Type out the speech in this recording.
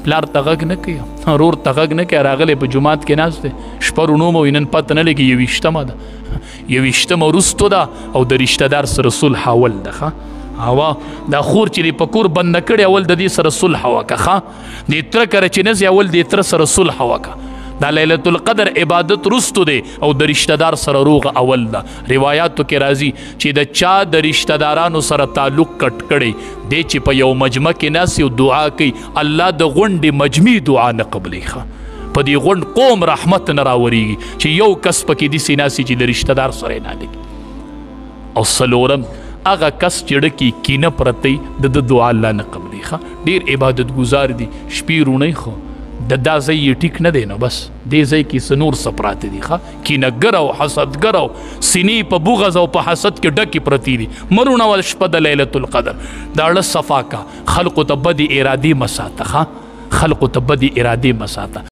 پلار ته غږ نه کوي، ورور ته غږ نه کوي، راغلی په جومات کې ناست دی، شپه روڼو مو نن پته نه لګي، یوویشتمه ده، یوویشتمه وروستو ده او د رشته دار سره صلح اول ده. ښه هوا دا خور چې په کور بنده کړې، اول د دې سره صلح وکړه. ښه دې تره کره چې نه ځې، اول دې تره سره صلح وکړه. دا لیلة القدر عبادت رستو دی او د رشتہ دار سره روغ اول ده. روایاتو کې راځي چې د چا د رشتہ دارانو سره تعلق کټ کړي دی، چې په یو مجمع کې ناس یو دعا کوي، الله د غونډې مجمع دعا نه قبلې. ښه په دې غونډ قوم رحمت نه راوريږي چې یو کس پکې داسې ناسي چې د رشتہ دار سره نه لګي. او څلورم هغه کس چې ډکې کینه پرته د ده دعا الله نه قبلې. ښه ډېر عبادت ګزار دي، شپې روڼی، خو د دا ځای یې ټیک نه دی، نو بس دې ځای کې څه نور څه پراته دي. ښه کینهګر او حسدګر او سینې په بغض او په حسد کې ډکې پرتې دي. مه روڼوه شپه د لیلة القدر، دا اړه صفا کا، خلقو ته بدې ارادې مه ساته. ښه خلقو ته بدې ارادې مه ساته.